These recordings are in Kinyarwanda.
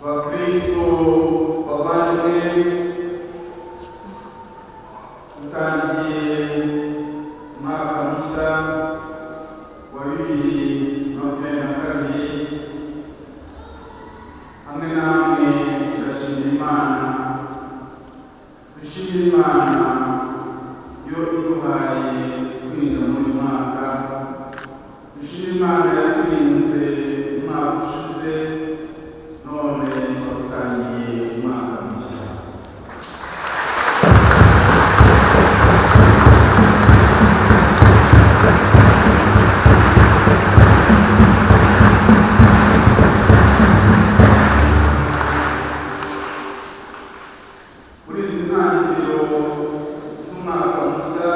Bakristo bavandimwe, dutangiye umwaka mushya wa 2022. Hamwe namwe turashimira Imana, dushimira Imana yo iduhaye kwinjira muri uyu mwaka, dushimira Imana yaturinze umwaka ushize, none dutangiye umwaka mushya. Muri izi ntangiriro z'umwaka mushya,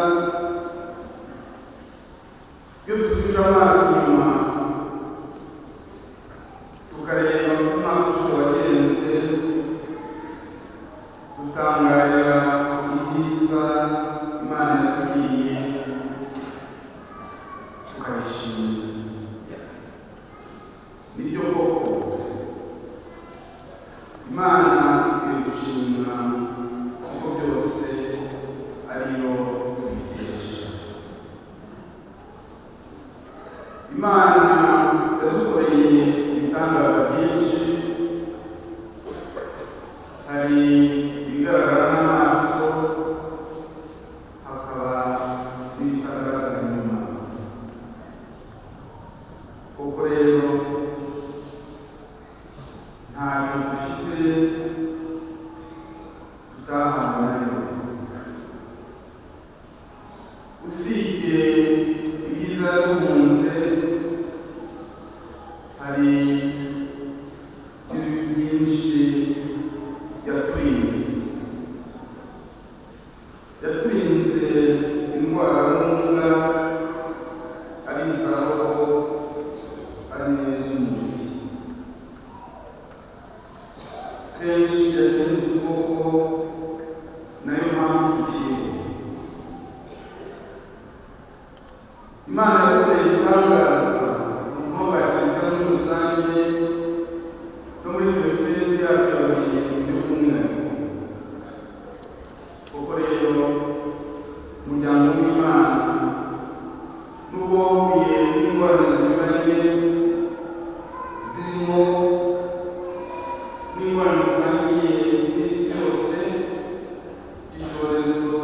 iyo dusubije amaso inyuma tukareba uko umwaka ushize wagenze, dutangarira ibyiza Imana yatugiriye, tukabishimira. Nibyo koko, Imana ikwiye gushimwa kuko byose ariyo tubikesha. Imana yadukoreye ibitangaza byinshi. Hari ibigaragara n'amaso, hakaba n'ibitagaragara inyuma. Koko rero, ntacyo dufite tutahawe nayo. Usibye ibyiza yaduhunze, hari n'ibibi byinshi yaturinze. Yaturinze indwara n'ubumuga, ari iza roho, ari n'iz'umubiri. Kenshi yakinze ukuboko, nayo mpamvu tukiriho. Imana yadukoreye ibitangaza mu butumwa bwa Kiliziya muri rusange no muri diyosezi yacu ya Ruhengeri mu buryo bw'umwihariko. Koko rero, umuryango w'Imana, nubwo wahuye n'ingorane zinyuranye, zirimo n'ingorane rusangiye n'isi yose, icyorezo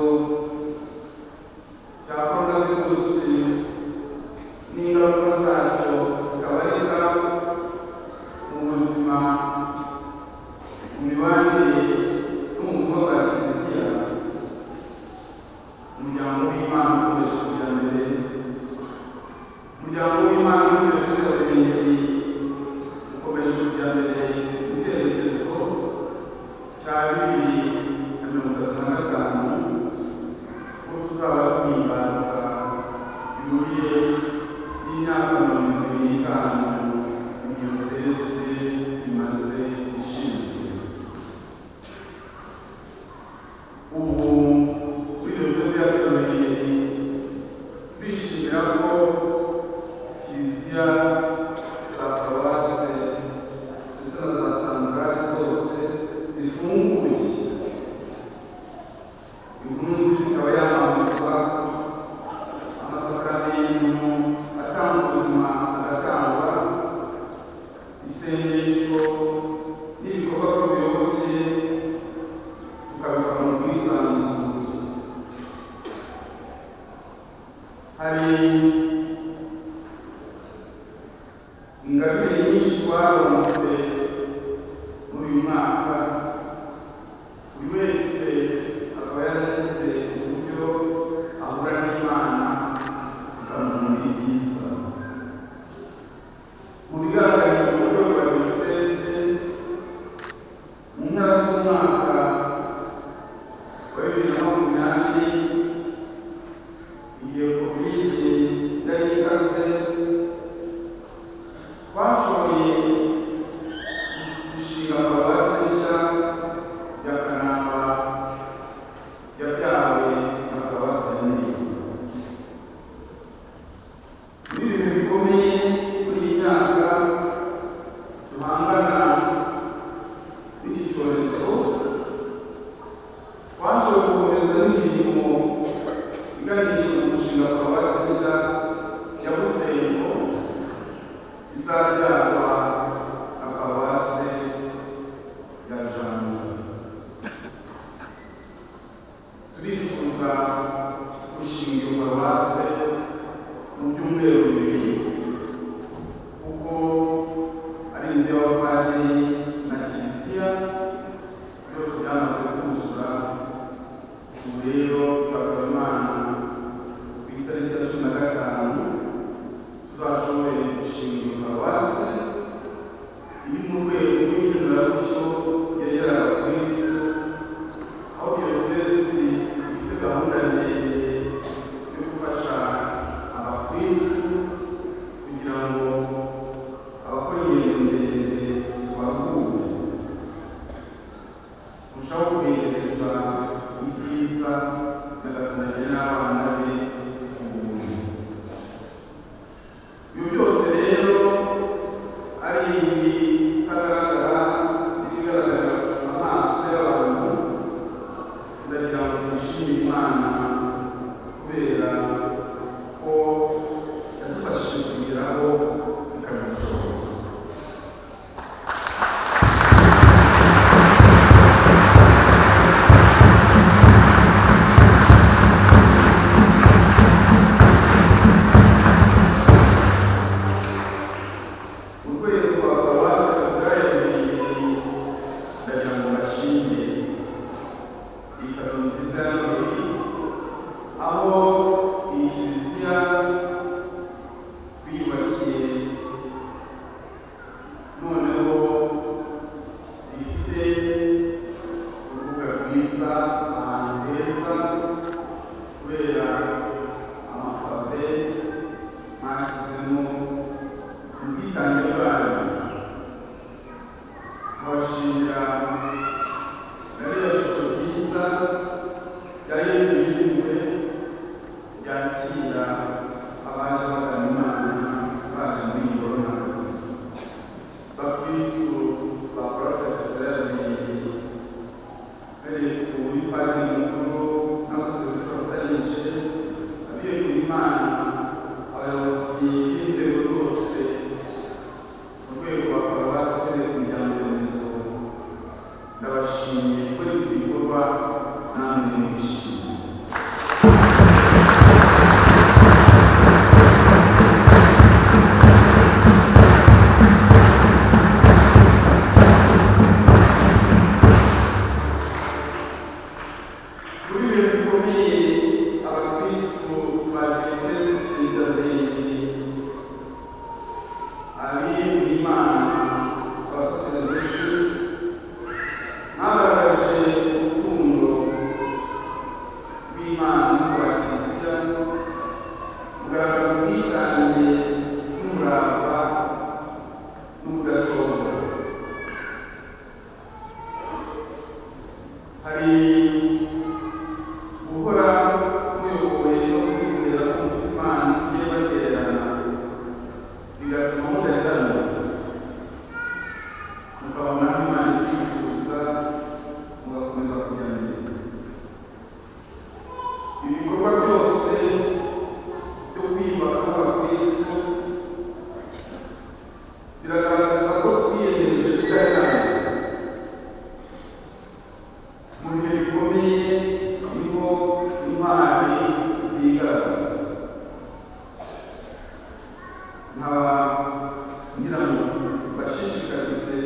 cya korona virusi n'ingaruka zacyo zikabarika mu buzima, mu mibanire no mu butumwa bwa Kiliziya, umuryango w'Imana ukomeje kujya mbere. Umuryango w'Imana muri diyosezi ya Ruhengeri ukomeje kujya mbere mu cyerekezo cya 2035, ubwo tuzaba duhimbaza yubile y'imyaka 75 diyosezi imaze ishinzwe. Ubu muri diyosezi yacu ya Ruhengeri turishimira ko kiliziya za paruwase ndetse na za santarari zose zifunguye, inkuru nziza ikaba yamamazwa, amasakaramentu atanga ubuzima agatangwa, isengesho n'ibikorwa by'ubuyoboke tukabikora mu bwisanzure. Hari ingabire nyinshi twaronse muri uyu mwaka, buri wese akaba yaragize uburyo ahura n'Imana ikamuha ibyiza. Mu bigaragara mu rwego rwa diyoseze, mu mpera z'umwaka wa 2020, igihe Kovide yari ikaze, twashoboye y'abapadiri na kiliziya byose byamaze kuzura. Ubu rero turasaba Imana ku itariki ya 15 tuzashobore gushinga iyo paruwasi iri mu rwego rw'ikenurabushyo yegera abakristu, aho diyosezi ifite gahunda ndende yo gufasha abakristu kugira ngo abakora ingendo ndende baruhure, kurushaho kubegereza ibyiza Nyagasani agenera abana be ku buntu. Ibyo byose rero ari ibitagaragara n'ibigaragarira amaso y'abantu. Ndagira ngo dushimire Imana kubera ko yadufashije kugeraho ikabidushoboza. Mu rwego rwa paruwasi Katedrali ya Ruhengeri, ndagira ngo mbashimire iyi kado nziza ya Noheli, aho iyi kiliziya twiyubakiye noneho ifite urubuga rwiza, ahantu heza, kubera amapave mwashyizemo ubwitange bwanyu. Nkabashimira na ririya shusho ryiza rya Yezu yiriwe ryakira abaje bagana Imana baje muri iyi ngoro ntagatifu. Bakristu ba paruwasi ya Katedrali ya Ruhengeri, uhereye kuri padiri mukuru n'abasaseredoti bafatanyije, abiyeguriye Imana, abayobozi b'inzego zose mu rwego rwa paruwasi uhereye ku miryango remezo, ndabashimiye ko iki gikorwa namwe mwishimiye. Muri ibihe bikomeye abakristu ba diyosezi ya Ruhengeri, abiyeguriye Imana, abasaseredoti, mwagaragaje urukundo rw'Imana n'urwa kiliziya, mugaragaza ubwitange n'umurava n'ubudacogora. Hari guhora muyobowe no kwizera ko mufite Imana igiye batererana, bigatuma mudaheranwa, mukabona aho Imana ibyifuza, mugakomeza kujya mbere. Ibikorwa byose byo kwiyubaka kw'abakristu biragaragaza ko twiyemeje kudaheranwa. Mu bihe bikomeye niho intwari zigaragaza. Nkaba ngira ngo mbashishikarize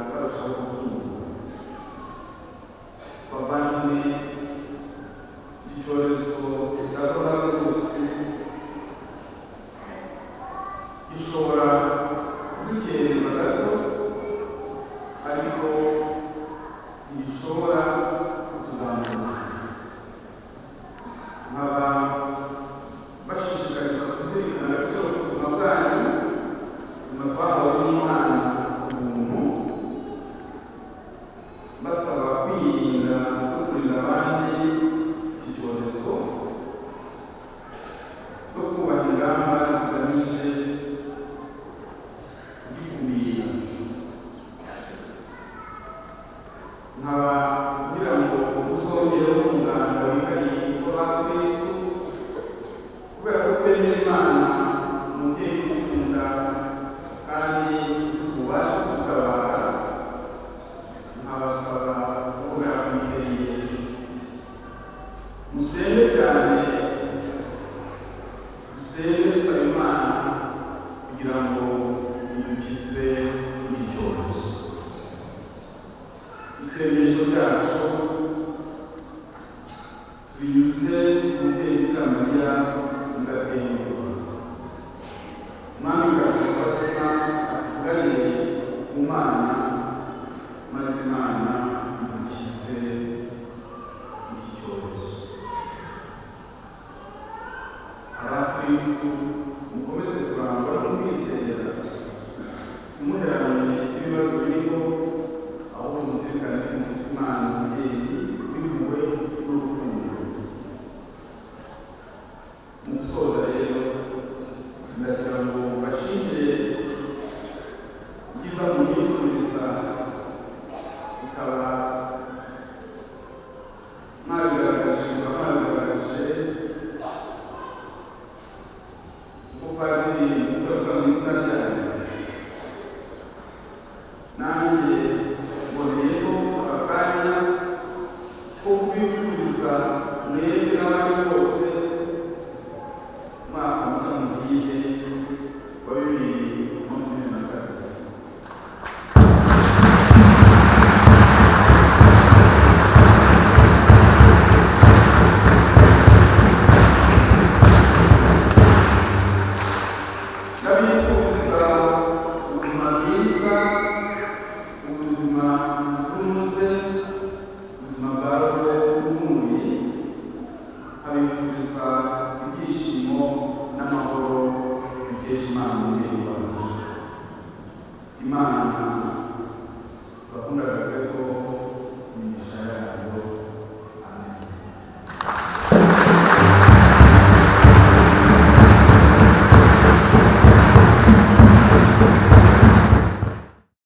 barushaho gutunga. Bavandimwe, iki cyorezo cya coronavirus gishobora kudukereza gato, ariko ntigishobora kutugambuza. Nkaba bashishikariza kuzirikana agaciro k'ubuzima bwanyu, ubuzima twahawe n'Imana ubuntu, basaba kwirinda no kurinda abandi iki cyorezo no kubaha ingamba zigamije kugikumira. Nkaba ngira ngo uzongereho umuganda wihariye w'abakristu, kubera ko twemera Imana, umubyeyi udukunda kandi ufite ububasha bwo kudutabara, nkabasaba gukomera ku isengesho. Musenge cyane, musenge dusaba Imana kugira ngo idukize iki cyorezo. Isengesho ryacu tubinyuze mu mubyeyi Bikira Mariya Mudatenguha. Mwamikazi wa Fatima atuvuganire ku Mana, maze Imana idukize iki cyorezo. Abakristu mukomeze kurangwa no kwizera, ntimuheranwe n'ibibazo biriho, ahubwo muzirikane ko mufite Imana umubyeyi w'impuhwe n'urukundo. Mu gusoza rero, ndagira ngo mbashimire ibyiza munyifuriza, bikaba mwabigaragaje, mukaba mwabigaragaje kuko padiri ugaruka mu izina ryanyu. Nanjye mboneyeho aka kanya ko kubifuriza mwebwe n'abandi bose umwaka mushya muhire wa 2022. Ndabifuriza ubuzima bwiza, ubuzima buzira umuze, ubuzima bwa roho n'umubiri. Nkabifuriza